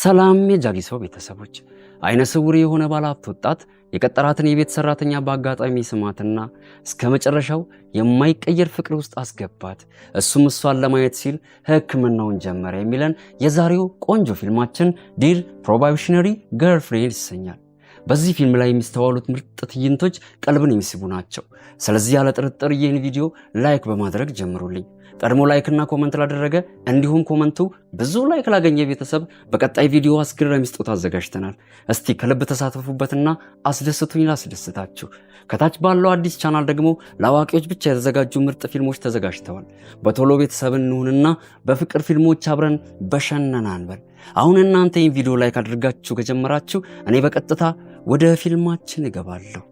ሰላም የጃጊሰው ቤተሰቦች፣ አይነ ስውር የሆነ ባለሀብት ወጣት የቀጠራትን የቤት ሰራተኛ በአጋጣሚ ስማትና እስከ መጨረሻው የማይቀየር ፍቅር ውስጥ አስገባት። እሱም እሷን ለማየት ሲል ሕክምናውን ጀመረ የሚለን የዛሬው ቆንጆ ፊልማችን Dear Probationary Girlfriend ይሰኛል። በዚህ ፊልም ላይ የሚስተዋሉት ምርጥ ትዕይንቶች ቀልብን የሚስቡ ናቸው። ስለዚህ ያለ ጥርጥር ይህን ቪዲዮ like በማድረግ ጀምሩልኝ። ቀድሞ like ና comment ላደረገ እንዲሁም comment ኡ ብዙ like ላገኘ ቤተሰብ በቀጣይ ቪዲዮ አስገራሚ ስጦታ አዘጋጅተናል። እስቲ ከልብ ተሳተፉበትና አስደስቱኝ ላስደስታችሁ። ከታች ባለው አዲስ ቻናል ደግሞ ለአዋቂዎች ብቻ የተዘጋጁ ምርጥ ፊልሞች ተዘጋጅተዋል። በቶሎ ቤተሰብ እንሁንና በፍቅር ፊልሞች አብረን በሸነና አንበል። አሁን እናንተ ይህን ቪዲዮ like አድርጋችሁ ከጀመራችሁ እኔ በቀጥታ ወደ ፊልማችን እገባለሁ።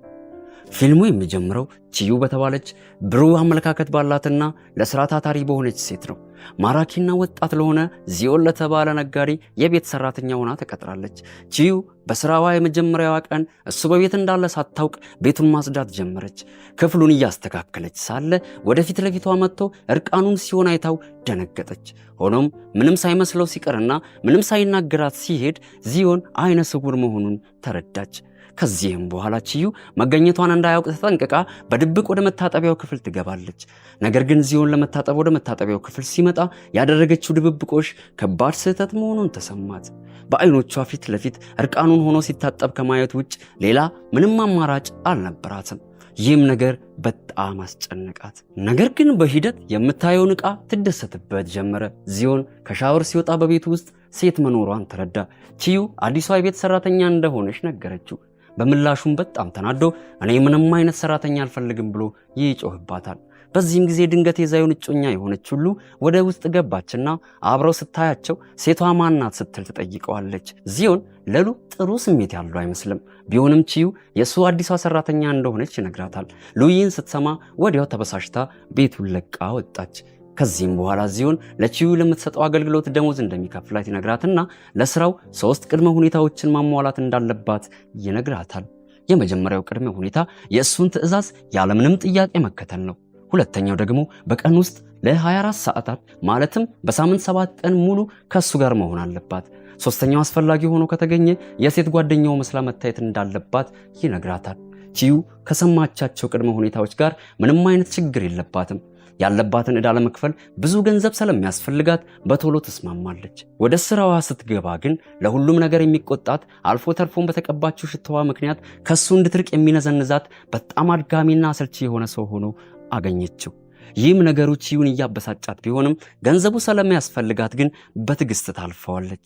ፊልሙ የሚጀምረው ቺዩ በተባለች ብሩህ አመለካከት ባላትና ለስራ ታታሪ በሆነች ሴት ነው። ማራኪና ወጣት ለሆነ ዚዮን ለተባለ ነጋዴ የቤት ሰራተኛ ሆና ተቀጥራለች። ቺዩ በስራዋ የመጀመሪያዋ ቀን እሱ በቤት እንዳለ ሳታውቅ ቤቱን ማጽዳት ጀመረች። ክፍሉን እያስተካከለች ሳለ ወደፊት ለፊቷ መጥቶ እርቃኑን ሲሆን አይታው ደነገጠች። ሆኖም ምንም ሳይመስለው ሲቀርና ምንም ሳይናገራት ሲሄድ ዚዮን አይነ ስውር መሆኑን ተረዳች። ከዚህም በኋላ ቺዩ መገኘቷን እንዳያውቅ ተጠንቅቃ በድብቅ ወደ መታጠቢያው ክፍል ትገባለች። ነገር ግን ዚዮን ለመታጠብ ወደ መታጠቢያው ክፍል ሲመጣ ያደረገችው ድብብቆሽ ከባድ ስህተት መሆኑን ተሰማት። በአይኖቿ ፊት ለፊት እርቃኑን ሆኖ ሲታጠብ ከማየት ውጭ ሌላ ምንም አማራጭ አልነበራትም። ይህም ነገር በጣም አስጨነቃት። ነገር ግን በሂደት የምታየውን ዕቃ ትደሰትበት ጀመረ። ዚዮን ከሻወር ሲወጣ በቤቱ ውስጥ ሴት መኖሯን ተረዳ። ቺዩ አዲሷ የቤት ሰራተኛ እንደሆነች ነገረችው። በምላሹም በጣም ተናዶ እኔ ምንም አይነት ሰራተኛ አልፈልግም ብሎ ይጮህባታል። በዚህም ጊዜ ድንገት የዛዩን እጮኛ የሆነች ሁሉ ወደ ውስጥ ገባችና አብረው ስታያቸው ሴቷ ማናት ስትል ትጠይቀዋለች። ዚዮን ለሉ ጥሩ ስሜት ያለው አይመስልም። ቢሆንም ቺዩ የእሱ አዲሷ ሰራተኛ እንደሆነች ይነግራታል። ሉይን ስትሰማ ወዲያው ተበሳሽታ ቤቱን ለቃ ወጣች። ከዚህም በኋላ ዚዮን ለቺዩ ለምትሰጠው አገልግሎት ደሞዝ እንደሚከፍላት ይነግራትና ለስራው 3 ቅድመ ሁኔታዎችን ማሟላት እንዳለባት ይነግራታል። የመጀመሪያው ቅድመ ሁኔታ የእሱን ትዕዛዝ ያለምንም ጥያቄ መከተል ነው። ሁለተኛው ደግሞ በቀን ውስጥ ለ24 ሰዓታት ማለትም በሳምንት 7 ቀን ሙሉ ከእሱ ጋር መሆን አለባት። ሶስተኛው አስፈላጊ ሆኖ ከተገኘ የሴት ጓደኛው መስላ መታየት እንዳለባት ይነግራታል። ቺዩ ከሰማቻቸው ቅድመ ሁኔታዎች ጋር ምንም አይነት ችግር የለባትም። ያለባትን ዕዳ ለመክፈል ብዙ ገንዘብ ስለሚያስፈልጋት በቶሎ ትስማማለች። ወደ ስራዋ ስትገባ ግን ለሁሉም ነገር የሚቆጣት አልፎ ተርፎም በተቀባችው ሽታዋ ምክንያት ከሱ እንድትርቅ የሚነዘንዛት በጣም አድጋሚና አሰልቺ የሆነ ሰው ሆኖ አገኘችው። ይህም ነገሩ ቺዩን እያበሳጫት ቢሆንም ገንዘቡ ስለሚያስፈልጋት ግን በትዕግስት ታልፈዋለች።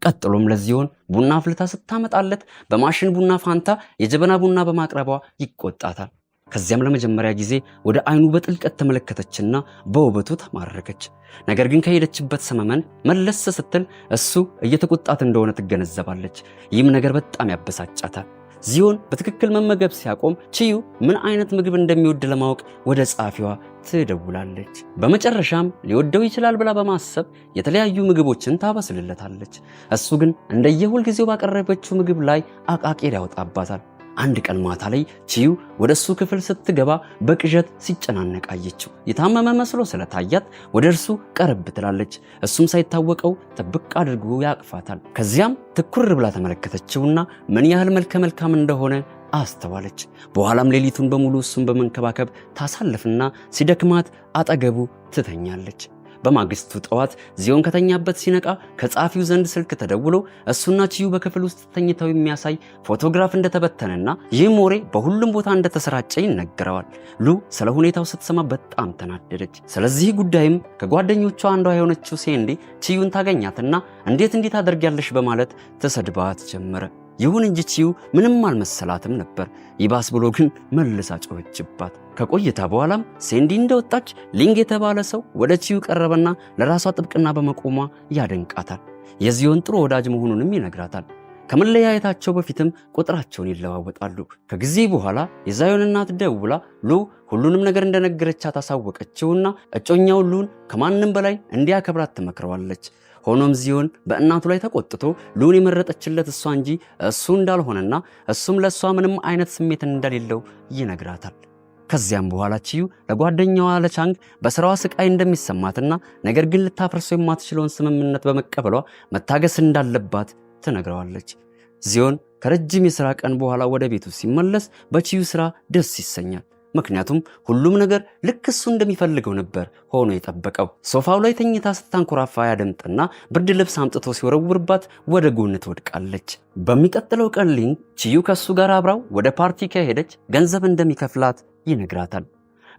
ቀጥሎም ለዚዮን ቡና አፍልታ ስታመጣለት በማሽን ቡና ፋንታ የጀበና ቡና በማቅረቧ ይቆጣታል። ከዚያም ለመጀመሪያ ጊዜ ወደ አይኑ በጥልቀት ተመለከተችና በውበቱ ተማረከች። ነገር ግን ከሄደችበት ሰመመን መለስ ስትል እሱ እየተቆጣት እንደሆነ ትገነዘባለች። ይህም ነገር በጣም ያበሳጫታል። ዚዮን በትክክል መመገብ ሲያቆም ቺዩ ምን አይነት ምግብ እንደሚወድ ለማወቅ ወደ ጸሐፊዋ ትደውላለች። በመጨረሻም ሊወደው ይችላል ብላ በማሰብ የተለያዩ ምግቦችን ታበስልለታለች። እሱ ግን እንደየሁል ጊዜው ባቀረበችው ምግብ ላይ አቃቂር ያወጣባታል። አንድ ቀን ማታ ላይ ቺዩ ወደ እሱ ክፍል ስትገባ በቅዠት ሲጨናነቅ አየችው። የታመመ መስሎ ስለታያት ወደ እርሱ ቀረብ ትላለች። እሱም ሳይታወቀው ጥብቅ አድርጎ ያቅፋታል። ከዚያም ትኩር ብላ ተመለከተችውና ምን ያህል መልከ መልካም እንደሆነ አስተዋለች። በኋላም ሌሊቱን በሙሉ እሱን በመንከባከብ ታሳልፍና ሲደክማት አጠገቡ ትተኛለች። በማግስቱ ጠዋት ዚዮን ከተኛበት ሲነቃ ከጸሐፊው ዘንድ ስልክ ተደውሎ እሱና ቺዩ በክፍል ውስጥ ተኝተው የሚያሳይ ፎቶግራፍ እንደተበተነና ይህም ወሬ በሁሉም ቦታ እንደተሰራጨ ይነገረዋል። ሉ ስለ ሁኔታው ስትሰማ በጣም ተናደደች። ስለዚህ ጉዳይም ከጓደኞቿ አንዷ የሆነችው ሴንዲ ቺዩን ታገኛትና እንዴት እንዲህ ታደርጊያለሽ በማለት ትሰድባት ጀመረ። ይሁን እንጂ ቺዩ ምንም አልመሰላትም ነበር። ይባስ ብሎ ግን መልሳ ጮኸችባት። ከቆይታ በኋላም ሴንዲ እንደወጣች ሊንግ የተባለ ሰው ወደ ቺዩ ቀረበና ለራሷ ጥብቅና በመቆሟ ያደንቃታል። የዚዮን ጥሩ ወዳጅ መሆኑንም ይነግራታል። ከመለያየታቸው በፊትም ቁጥራቸውን ይለዋወጣሉ። ከጊዜ በኋላ የዛዮን እናት ደውላ ሉ ሁሉንም ነገር እንደነገረቻት አሳወቀችውና እጮኛው ሉን ከማንም በላይ እንዲያከብራት ትመክረዋለች። ሆኖም ዚዮን በእናቱ ላይ ተቆጥቶ ሉን የመረጠችለት እሷ እንጂ እሱ እንዳልሆነና እሱም ለእሷ ምንም አይነት ስሜት እንደሌለው ይነግራታል። ከዚያም በኋላ ቺዩ ለጓደኛዋ ለቻንግ በስራዋ ስቃይ እንደሚሰማትና ነገር ግን ልታፈርሰው የማትችለውን ስምምነት በመቀበሏ መታገስ እንዳለባት ትነግረዋለች። ዚዮን ከረጅም የሥራ ቀን በኋላ ወደ ቤቱ ሲመለስ በቺዩ ሥራ ደስ ይሰኛል። ምክንያቱም ሁሉም ነገር ልክ እሱ እንደሚፈልገው ነበር ሆኖ የጠበቀው። ሶፋው ላይ ተኝታ ስታንኮራፋ ያደምጥና ብርድ ልብስ አምጥቶ ሲወረውርባት ወደ ጎን ትወድቃለች። በሚቀጥለው ቀን ሊንግ ቺዩ ከእሱ ጋር አብራው ወደ ፓርቲ ከሄደች ገንዘብ እንደሚከፍላት ይነግራታል።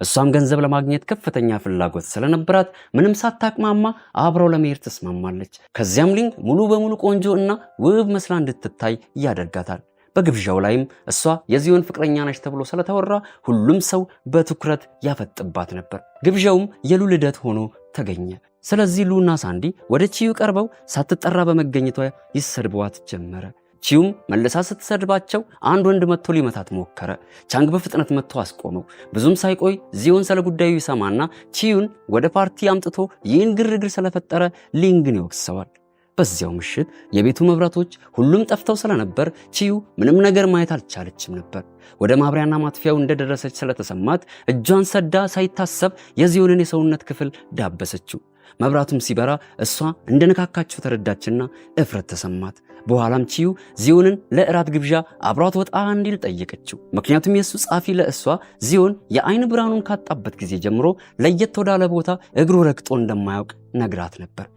እሷም ገንዘብ ለማግኘት ከፍተኛ ፍላጎት ስለነበራት ምንም ሳታቅማማ አብረው ለመሄድ ትስማማለች። ከዚያም ሊንግ ሙሉ በሙሉ ቆንጆ እና ውብ መስላ እንድትታይ ያደርጋታል። በግብዣው ላይም እሷ የዚዮን ፍቅረኛ ነች ተብሎ ስለተወራ ሁሉም ሰው በትኩረት ያፈጥባት ነበር። ግብዣውም የሉ ልደት ሆኖ ተገኘ። ስለዚህ ሉና ሳንዲ ወደ ቺዩ ቀርበው ሳትጠራ በመገኘቷ ይሰድቧት ጀመረ። ቺዩም መልሳ ስትሰድባቸው አንድ ወንድ መጥቶ ሊመታት ሞከረ። ቻንግ በፍጥነት መጥቶ አስቆመው። ብዙም ሳይቆይ ዚዮን ስለ ጉዳዩ ይሰማና ቺዩን ወደ ፓርቲ አምጥቶ ይህን ግርግር ስለፈጠረ ሊንግን ይወቅሰዋል። በዚያው ምሽት የቤቱ መብራቶች ሁሉም ጠፍተው ስለነበር ቺዩ ምንም ነገር ማየት አልቻለችም ነበር። ወደ ማብሪያና ማጥፊያው እንደደረሰች ስለተሰማት እጇን ሰዳ ሳይታሰብ የዚዮንን የሰውነት ክፍል ዳበሰችው። መብራቱም ሲበራ እሷ እንደነካካችው ተረዳችና እፍረት ተሰማት። በኋላም ቺዩ ዚዮንን ለእራት ግብዣ አብሯት ወጣ እንዲል ጠየቀችው። ምክንያቱም የእሱ ጸሐፊ ለእሷ ዚዮን የአይን ብርሃኑን ካጣበት ጊዜ ጀምሮ ለየት ወዳለ ቦታ እግሩ ረግጦ እንደማያውቅ ነግራት ነበር።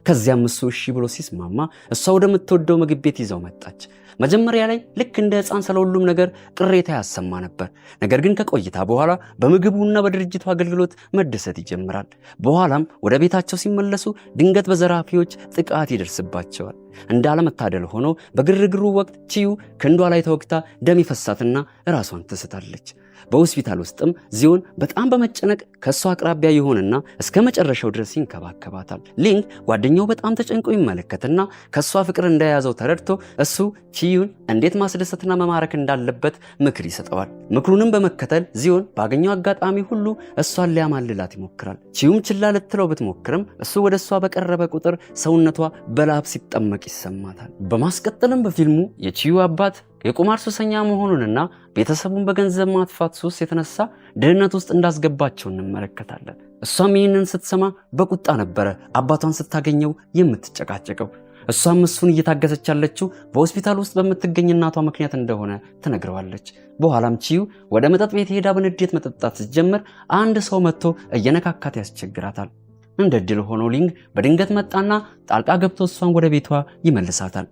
ከዚያም እሱ እሺ ብሎ ሲስማማ እሷ ወደምትወደው ምግብ ቤት ይዛው መጣች። መጀመሪያ ላይ ልክ እንደ ሕፃን ስለ ሁሉም ነገር ቅሬታ ያሰማ ነበር። ነገር ግን ከቆይታ በኋላ በምግቡና በድርጅቱ አገልግሎት መደሰት ይጀምራል። በኋላም ወደ ቤታቸው ሲመለሱ ድንገት በዘራፊዎች ጥቃት ይደርስባቸዋል። እንዳለመታደል ሆኖ በግርግሩ ወቅት ቺዩ ክንዷ ላይ ተወግታ ደም ይፈሳትና ራሷን ትስታለች። በሆስፒታል ውስጥም ዚዮን በጣም በመጨነቅ ከእሷ አቅራቢያ ይሆንና እስከ መጨረሻው ድረስ ይንከባከባታል። ሊንግ ጓደኛው በጣም ተጨንቆ ይመለከትና ከእሷ ፍቅር እንደያዘው ተረድቶ እሱ ቺዩን እንዴት ማስደሰትና መማረክ እንዳለበት ምክር ይሰጠዋል። ምክሩንም በመከተል ዚዮን ባገኘው አጋጣሚ ሁሉ እሷን ሊያማልላት ይሞክራል። ቺዩም ችላ ልትለው ብትሞክርም እሱ ወደ እሷ በቀረበ ቁጥር ሰውነቷ በላብ ሲጠመቅ ይሰማታል። በማስቀጠልም በፊልሙ የቺዩ አባት የቁማር ሱሰኛ መሆኑንና ቤተሰቡን በገንዘብ ማጥፋት ሱስ የተነሳ ድህነት ውስጥ እንዳስገባቸው እንመለከታለን። እሷም ይህንን ስትሰማ በቁጣ ነበረ አባቷን ስታገኘው የምትጨቃጨቀው። እሷም እሱን እየታገሰች ያለችው በሆስፒታል ውስጥ በምትገኝ እናቷ ምክንያት እንደሆነ ትነግረዋለች። በኋላም ቺዩ ወደ መጠጥ ቤት ሄዳ በንዴት መጠጣት ስትጀምር አንድ ሰው መጥቶ እየነካካት ያስቸግራታል። እንደ ዕድል ሆኖ ሊንግ በድንገት መጣና ጣልቃ ገብቶ እሷን ወደ ቤቷ ይመልሳታል።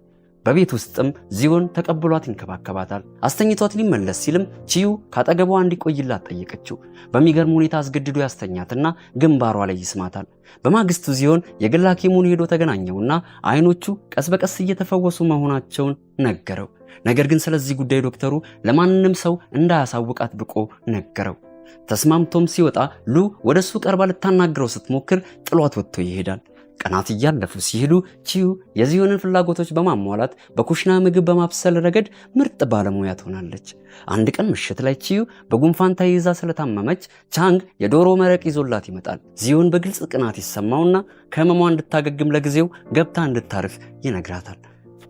በቤት ውስጥም ዚዮን ተቀብሏት ይንከባከባታል። አስተኝቷት ሊመለስ ሲልም ቺዩ ካጠገቧ እንዲቆይላት ጠየቀችው። በሚገርም ሁኔታ አስገድዶ ያስተኛትና ግንባሯ ላይ ይስማታል። በማግስቱ ዚዮን የግል ሐኪሙን ሄዶ ተገናኘውና አይኖቹ ቀስ በቀስ እየተፈወሱ መሆናቸውን ነገረው። ነገር ግን ስለዚህ ጉዳይ ዶክተሩ ለማንም ሰው እንዳያሳውቅ አጥብቆ ነገረው። ተስማምቶም ሲወጣ ሉ ወደ እሱ ቀርባ ልታናግረው ስትሞክር ጥሏት ወጥቶ ይሄዳል። ቀናት እያለፉ ሲሄዱ ቺዩ የዚዮንን ፍላጎቶች በማሟላት በኩሽና ምግብ በማብሰል ረገድ ምርጥ ባለሙያ ትሆናለች። አንድ ቀን ምሽት ላይ ቺዩ በጉንፋን ተይዛ ስለታመመች ቻንግ የዶሮ መረቅ ይዞላት ይመጣል። ዚዮን በግልጽ ቅናት ይሰማውና ከህመሟ እንድታገግም ለጊዜው ገብታ እንድታርፍ ይነግራታል።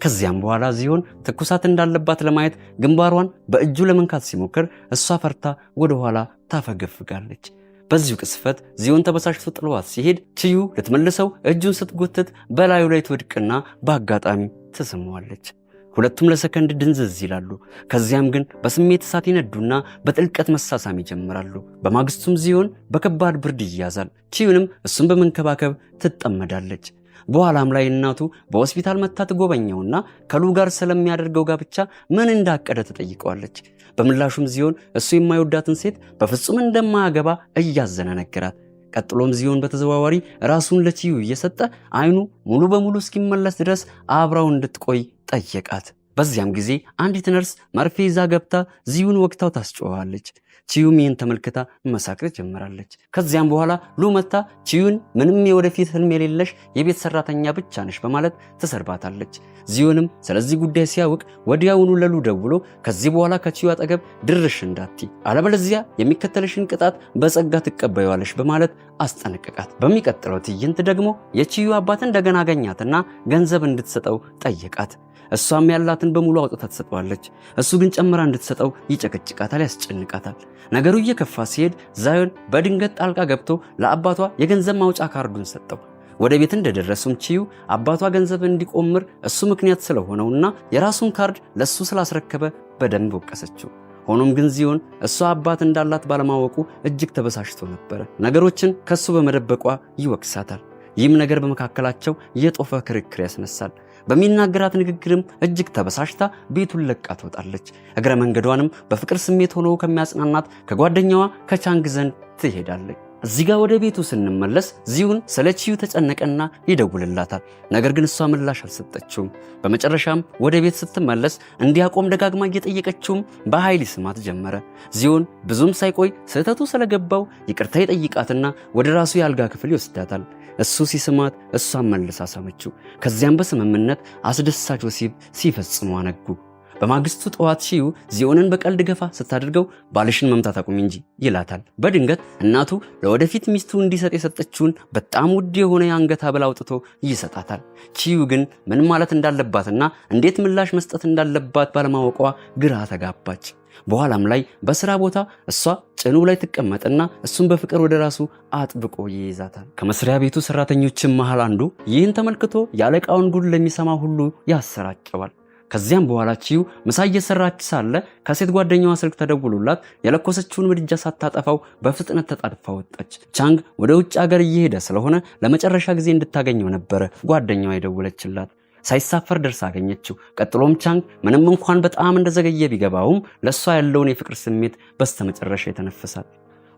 ከዚያም በኋላ ዚዮን ትኩሳት እንዳለባት ለማየት ግንባሯን በእጁ ለመንካት ሲሞክር እሷ ፈርታ ወደኋላ ታፈገፍጋለች። በዚሁ ቅጽበት ዚዮን ተበሳሽቶ ጥሏት ሲሄድ ቺዩ ልትመልሰው እጁን ስትጎትት በላዩ ላይ ትወድቅና በአጋጣሚ ትስመዋለች። ሁለቱም ለሰከንድ ድንዝዝ ይላሉ። ከዚያም ግን በስሜት እሳት ይነዱና በጥልቀት መሳሳም ይጀምራሉ። በማግስቱም ዚዮን በከባድ ብርድ ይያዛል። ቺዩንም እሱን በመንከባከብ ትጠመዳለች። በኋላም ላይ እናቱ በሆስፒታል መጥታ ትጎበኘውና ከሉ ጋር ስለሚያደርገው ጋብቻ ምን እንዳቀደ ትጠይቀዋለች። በምላሹም ዚዮን እሱ የማይወዳትን ሴት በፍጹም እንደማያገባ እያዘነ ነገራት። ቀጥሎም ዚዮን በተዘዋዋሪ ራሱን ለቺዩ እየሰጠ አይኑ ሙሉ በሙሉ እስኪመለስ ድረስ አብራው እንድትቆይ ጠየቃት። በዚያም ጊዜ አንዲት ነርስ መርፌ ይዛ ገብታ ዚዩን ወግታው ታስጮኸዋለች። ቺዩም ይህን ተመልክታ መሳቅ ትጀምራለች። ከዚያም በኋላ ሉ መጥታ ቺዩን ምንም የወደፊት ህልም የሌለሽ የቤት ሰራተኛ ብቻ ነሽ በማለት ትሰድባታለች። ዚዮንም ስለዚህ ጉዳይ ሲያውቅ ወዲያውኑ ለሉ ደውሎ ከዚህ በኋላ ከቺዩ አጠገብ ድርሽ እንዳትዪ፣ አለበለዚያ የሚከተልሽን ቅጣት በጸጋ ትቀበይዋለሽ በማለት አስጠነቀቃት። በሚቀጥለው ትዕይንት ደግሞ የቺዩ አባት እንደገና አገኛትና ገንዘብ እንድትሰጠው ጠየቃት። እሷም ያላትን በሙሉ አውጥታ ትሰጠዋለች። እሱ ግን ጨምራ እንድትሰጠው ይጨቀጭቃታል፣ ያስጨንቃታል። ነገሩ እየከፋ ሲሄድ ዛዮን በድንገት ጣልቃ ገብቶ ለአባቷ የገንዘብ ማውጫ ካርዱን ሰጠው። ወደ ቤት እንደደረሱም ቺዩ አባቷ ገንዘብ እንዲቆምር እሱ ምክንያት ስለሆነውና የራሱን ካርድ ለሱ ስላስረከበ በደንብ ወቀሰችው። ሆኖም ግን ዚዮን እሷ አባት እንዳላት ባለማወቁ እጅግ ተበሳሽቶ ነበረ። ነገሮችን ከሱ በመደበቋ ይወቅሳታል። ይህም ነገር በመካከላቸው የጦፈ ክርክር ያስነሳል። በሚናገራት ንግግርም እጅግ ተበሳሽታ ቤቱን ለቃ ትወጣለች። እግረ መንገዷንም በፍቅር ስሜት ሆኖ ከሚያጽናናት ከጓደኛዋ ከቻንግ ዘንድ ትሄዳለች። እዚህ ጋር ወደ ቤቱ ስንመለስ ዚዩን ስለ ቺዩ ተጨነቀና ይደውልላታል። ነገር ግን እሷ ምላሽ አልሰጠችውም። በመጨረሻም ወደ ቤት ስትመለስ እንዲያቆም ደጋግማ እየጠየቀችውም በኃይል ይስማት ጀመረ። ዚዮን ብዙም ሳይቆይ ስህተቱ ስለገባው ይቅርታ ይጠይቃትና ወደ ራሱ የአልጋ ክፍል ይወስዳታል። እሱ ሲስማት እሷን መልሳ ሳመችው። ከዚያም በስምምነት አስደሳች ወሲብ ሲፈጽሙ አነጉ። በማግስቱ ጠዋት ሺዩ ዚዮንን በቀልድ ገፋ ስታደርገው ባልሽን መምታት አቁሚ እንጂ ይላታል። በድንገት እናቱ ለወደፊት ሚስቱ እንዲሰጥ የሰጠችውን በጣም ውድ የሆነ የአንገት ሐብል አውጥቶ ይሰጣታል። ቺዩ ግን ምን ማለት እንዳለባትና እንዴት ምላሽ መስጠት እንዳለባት ባለማወቋ ግራ ተጋባች። በኋላም ላይ በስራ ቦታ እሷ ጭኑ ላይ ትቀመጥና እሱን በፍቅር ወደ ራሱ አጥብቆ ይይዛታል። ከመስሪያ ቤቱ ሰራተኞችን መሃል አንዱ ይህን ተመልክቶ የአለቃውን ጉድ ለሚሰማ ሁሉ ያሰራጨዋል። ከዚያም በኋላ ቺዩ ምሳ እየሰራች ሳለ ከሴት ጓደኛዋ ስልክ ተደውሎላት የለኮሰችውን ምድጃ ሳታጠፋው በፍጥነት ተጣድፋ ወጣች። ቻንግ ወደ ውጭ ሀገር እየሄደ ስለሆነ ለመጨረሻ ጊዜ እንድታገኘው ነበረ ጓደኛዋ የደወለችላት። ሳይሳፈር ደርሳ አገኘችው። ቀጥሎም ቻንግ ምንም እንኳን በጣም እንደዘገየ ቢገባውም ለእሷ ያለውን የፍቅር ስሜት በስተመጨረሻ ይተነፍሳል።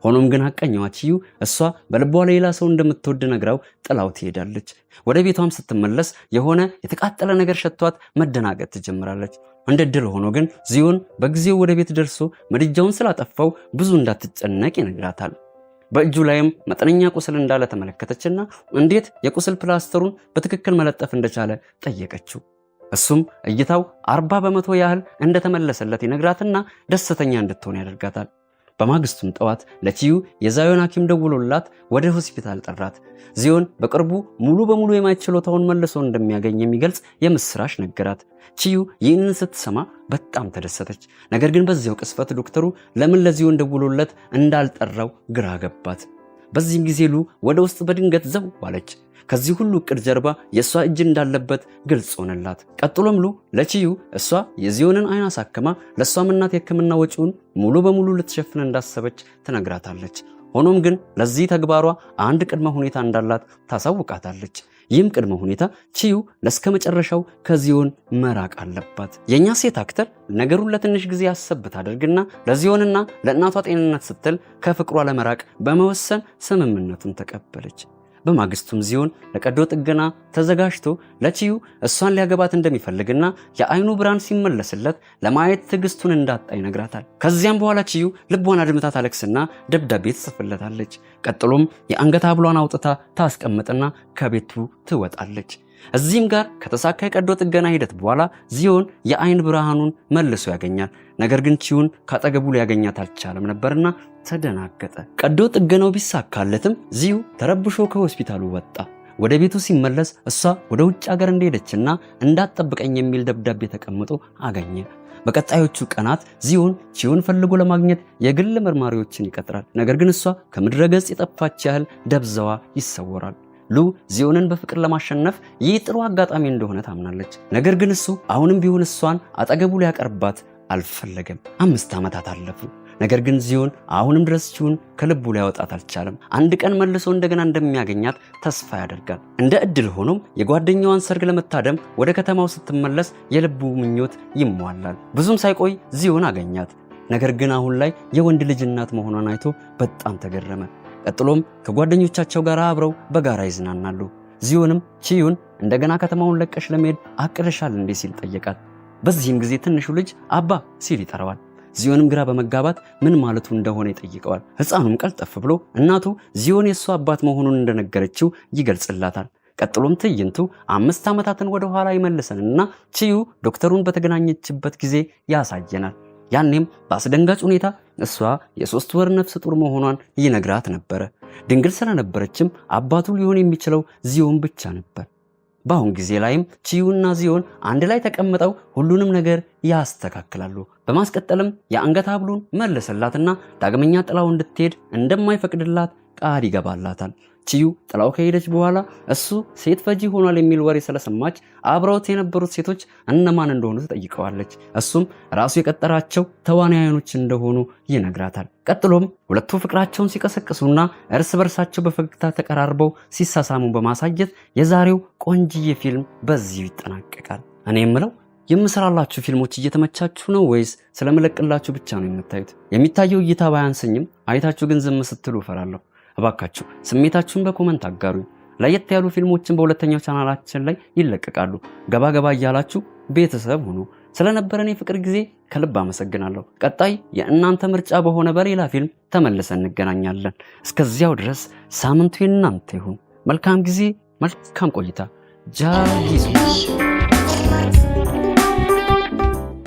ሆኖም ግን ሐቀኛዋ ቺዩ እሷ በልቧ ሌላ ሰው እንደምትወድ ነግራው ጥላው ትሄዳለች። ወደ ቤቷም ስትመለስ የሆነ የተቃጠለ ነገር ሸቷት መደናገጥ ትጀምራለች። እንደ ድል ሆኖ ግን ዚዮን በጊዜው ወደ ቤት ደርሶ ምድጃውን ስላጠፋው ብዙ እንዳትጨነቅ ይነግራታል። በእጁ ላይም መጠነኛ ቁስል እንዳለ ተመለከተችና እንዴት የቁስል ፕላስተሩን በትክክል መለጠፍ እንደቻለ ጠየቀችው። እሱም እይታው 40% ያህል እንደተመለሰለት ይነግራትና ደስተኛ እንድትሆን ያደርጋታል። በማግስቱም ጠዋት ለቺዩ የዛዮን ሐኪም ደውሎላት ወደ ሆስፒታል ጠራት። ዚዮን በቅርቡ ሙሉ በሙሉ የማየት ችሎታውን መልሶ እንደሚያገኝ የሚገልጽ የምስራች ነገራት። ቺዩ ይህንን ስትሰማ በጣም ተደሰተች። ነገር ግን በዚያው ቅጽበት ዶክተሩ ለምን ለዚዮን ደውሎለት እንዳልጠራው ግራ ገባት። በዚህም ጊዜ ሉ ወደ ውስጥ በድንገት ዘው አለች። ከዚህ ሁሉ እቅድ ጀርባ የእሷ እጅ እንዳለበት ግልጽ ሆነላት። ቀጥሎም ሉ ለቺዩ እሷ የዚዮንን አይን አሳክማ ለእሷም እናት የሕክምና ወጪውን ሙሉ በሙሉ ልትሸፍን እንዳሰበች ትነግራታለች። ሆኖም ግን ለዚህ ተግባሯ አንድ ቅድመ ሁኔታ እንዳላት ታሳውቃታለች። ይህም ቅድመ ሁኔታ ቺዩ ለእስከ መጨረሻው ከዚዮን መራቅ አለባት። የእኛ ሴት actor ነገሩን ለትንሽ ጊዜ አሰብ ታደርግና ለዚዮንና ለእናቷ ጤንነት ስትል ከፍቅሯ ለመራቅ በመወሰን ስምምነቱን ተቀበለች። በማግስቱም ዚዮን ለቀዶ ጥገና ተዘጋጅቶ ለቺዩ እሷን ሊያገባት እንደሚፈልግና የአይኑ ብርሃን ሲመለስለት ለማየት ትዕግስቱን እንዳጣ ይነግራታል። ከዚያም በኋላ ቺዩ ልቧን አድምታ ታለቅስና ደብዳቤ ትጽፍለታለች። ቀጥሎም የአንገት ሐብሏን አውጥታ ታስቀምጥና ከቤቱ ትወጣለች። እዚህም ጋር ከተሳካ የቀዶ ጥገና ሂደት በኋላ ዚዮን የአይን ብርሃኑን መልሶ ያገኛል። ነገር ግን ቺዩን ካጠገቡ ሊያገኛት አልቻለም ነበርና ተደናገጠ። ቀዶ ጥገናው ቢሳካለትም ዚዩ ተረብሾ ከሆስፒታሉ ወጣ። ወደ ቤቱ ሲመለስ እሷ ወደ ውጭ ሀገር እንደሄደችና እንዳትጠብቀኝ የሚል ደብዳቤ ተቀምጦ አገኘ። በቀጣዮቹ ቀናት ዚዮን ቺዩን ፈልጎ ለማግኘት የግል መርማሪዎችን ይቀጥራል። ነገር ግን እሷ ከምድረ ገጽ የጠፋች ያህል ደብዛዋ ይሰወራል። ሉ ዚዮንን በፍቅር ለማሸነፍ ይህ ጥሩ አጋጣሚ እንደሆነ ታምናለች። ነገር ግን እሱ አሁንም ቢሆን እሷን አጠገቡ ሊያቀርባት አልፈለገም። 5 ዓመታት አለፉ። ነገር ግን ዚዮን አሁንም ድረስ ቺዩን ከልቡ ሊያወጣት አልቻለም። አንድ ቀን መልሶ እንደገና እንደሚያገኛት ተስፋ ያደርጋል። እንደ እድል ሆኖም የጓደኛዋን ሰርግ ለመታደም ወደ ከተማው ስትመለስ የልቡ ምኞት ይሟላል። ብዙም ሳይቆይ ዚዮን አገኛት። ነገር ግን አሁን ላይ የወንድ ልጅ እናት መሆኗን አይቶ በጣም ተገረመ። ቀጥሎም ከጓደኞቻቸው ጋር አብረው በጋራ ይዝናናሉ። ዚዮንም ቺዩን እንደገና ከተማውን ለቀሽ ለመሄድ አቅደሻል እንዴ ሲል ጠየቃት። በዚህም ጊዜ ትንሹ ልጅ አባ ሲል ይጠራዋል። ዚዮንም ግራ በመጋባት ምን ማለቱ እንደሆነ ይጠይቀዋል። ሕፃኑም ቀልጠፍ ብሎ እናቱ ዚዮን የእሱ አባት መሆኑን እንደነገረችው ይገልጽላታል። ቀጥሎም ትዕይንቱ 5 ዓመታትን ወደ ኋላ ይመልሰንና ቺዩ ዶክተሩን በተገናኘችበት ጊዜ ያሳየናል። ያኔም በአስደንጋጭ ሁኔታ እሷ የ3 ወር ነፍሰ ጡር መሆኗን ይነግራት ነበረ። ድንግል ስለነበረችም አባቱ ሊሆን የሚችለው ዚዮን ብቻ ነበር። በአሁን ጊዜ ላይም ቺዩና ዚዮን አንድ ላይ ተቀምጠው ሁሉንም ነገር ያስተካክላሉ። በማስቀጠልም የአንገት ሐብሉን መለሰላትና ዳግመኛ ጥላው እንድትሄድ እንደማይፈቅድላት ቃል ይገባላታል። ቺዩ ጥላው ከሄደች በኋላ እሱ ሴት ፈጂ ሆኗል የሚል ወሬ ስለሰማች አብረውት የነበሩት ሴቶች እነማን እንደሆኑ ትጠይቀዋለች። እሱም ራሱ የቀጠራቸው ተዋናያኖች እንደሆኑ ይነግራታል። ቀጥሎም ሁለቱ ፍቅራቸውን ሲቀሰቅሱና እርስ በርሳቸው በፈገግታ ተቀራርበው ሲሳሳሙ በማሳየት የዛሬው ቆንጅዬ ፊልም በዚሁ ይጠናቀቃል። እኔ የምለው የምሰራላችሁ ፊልሞች እየተመቻችሁ ነው ወይስ ስለምለቅላችሁ ብቻ ነው የምታዩት? የሚታየው እይታ ባያንሰኝም አይታችሁ ግን ዝም ስትሉ እፈራለሁ። እባካችሁ ስሜታችሁን በ comment አጋሩኝ። ለየት ያሉ ፊልሞችን በሁለተኛው ቻናላችን ላይ ይለቀቃሉ። ገባ ገባ እያላችሁ ቤተሰብ ሁኑ። ስለነበረን የፍቅር ጊዜ ከልብ አመሰግናለሁ። ቀጣይ የእናንተ ምርጫ በሆነ በሌላ ፊልም ተመልሰን እንገናኛለን። እስከዚያው ድረስ ሳምንቱ የእናንተ ይሁን። መልካም ጊዜ፣ መልካም ቆይታ። ጃጊዙ።